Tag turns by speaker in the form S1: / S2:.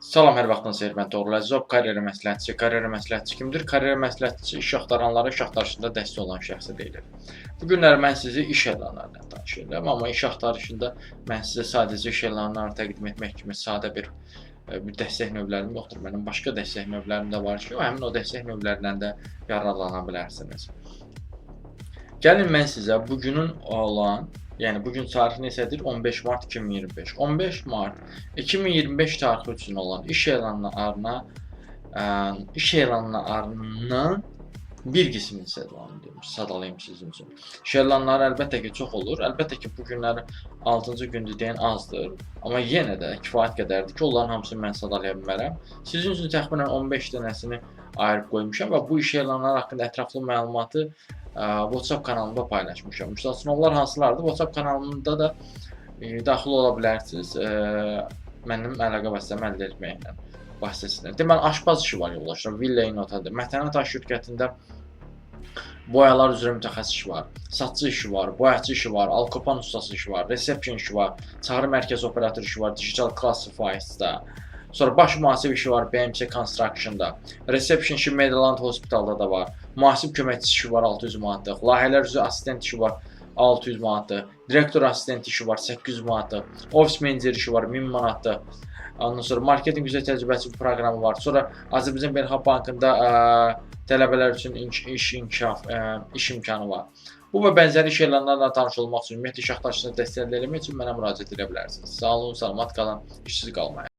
S1: Salam, hər vaxtınız xeyir. Mən Toğrul Əzizov, karyera məsləhətçisi. Karyera məsləhətçisi kimdir? Karyera məsləhətçisi iş axtaranlara iş axtarışında dəstək olan şəxsə deyilir. Bu günlər mən sizi iş elanları ilə tanış edirəm, amma iş axtarışında mən sizə sadəcə iş elanlarını təqdim etmək kimi sadə bir dəstək növlərim yoxdur. Mənim başqa dəstək növlərim də var ki, həmin o dəstək növlərindən də yararlana bilərsiniz. Gəlin mən sizə bugünün olan, yəni bu gün tarixi neçədir? 15 mart 2025. 15 mart 2025 tarixi üçün olan iş elanlarından bir qismini sadalayım sizin üçün. İş elanları əlbəttə ki, çox olur. Əlbəttə ki, bu günlər 6-cı gündür deyən azdır. Amma yenə də kifayət qədərdir ki, onların hamısını mən sadalaya bilmərəm. Sizin üçün təxminən 15 dənəsini ayırıb qoymuşam və bu iş elanları haqqında ətraflı məlumatı WhatsApp kanalımda paylaşmışam. Misal üçün, onlar hansılardır? WhatsApp kanalımda da daxil ola bilərsiniz. Mənim əlaqə vasitəmi əldə etməklə vasitəsilə. Deməli, aşpaz işi var yoldaşlar. Villa Inotadır. Mətənət Aş şirkətində boyalar üzrə mütəxəssis işi var, satçı işi var, boyaçı işi var, alkopan ustası işi var, reception işi var, çağrı mərkəzi operator işi var, Digital Classifieds-da. Sonra baş mühasib işi var BMC Construction-da. Reception işi Meadowland Hospital-da da var. Mühasib köməkçisi işi var 600 manatlıq. Layihələr üzrə assistent işi var 600 manatlıq. Direktor assistenti işi var 800 manatlıq. Office manager işi var 1000 manatlıq. Ondan sonra marketinq üzrə təcrübəsi proqramı var. Sonra Azərbaycan Beynəlxalq Bankında tələbələr üçün iş inkişaf, iş imkanı var. Bu və bənzəri iş elanlarla tanış olmaq üçün, ümumiyyətlə iş axtarışına dəstək eləmək üçün mənə müraciət edə bilərsiniz. Sağ olun, salamat qalın, işsiz qalmayın.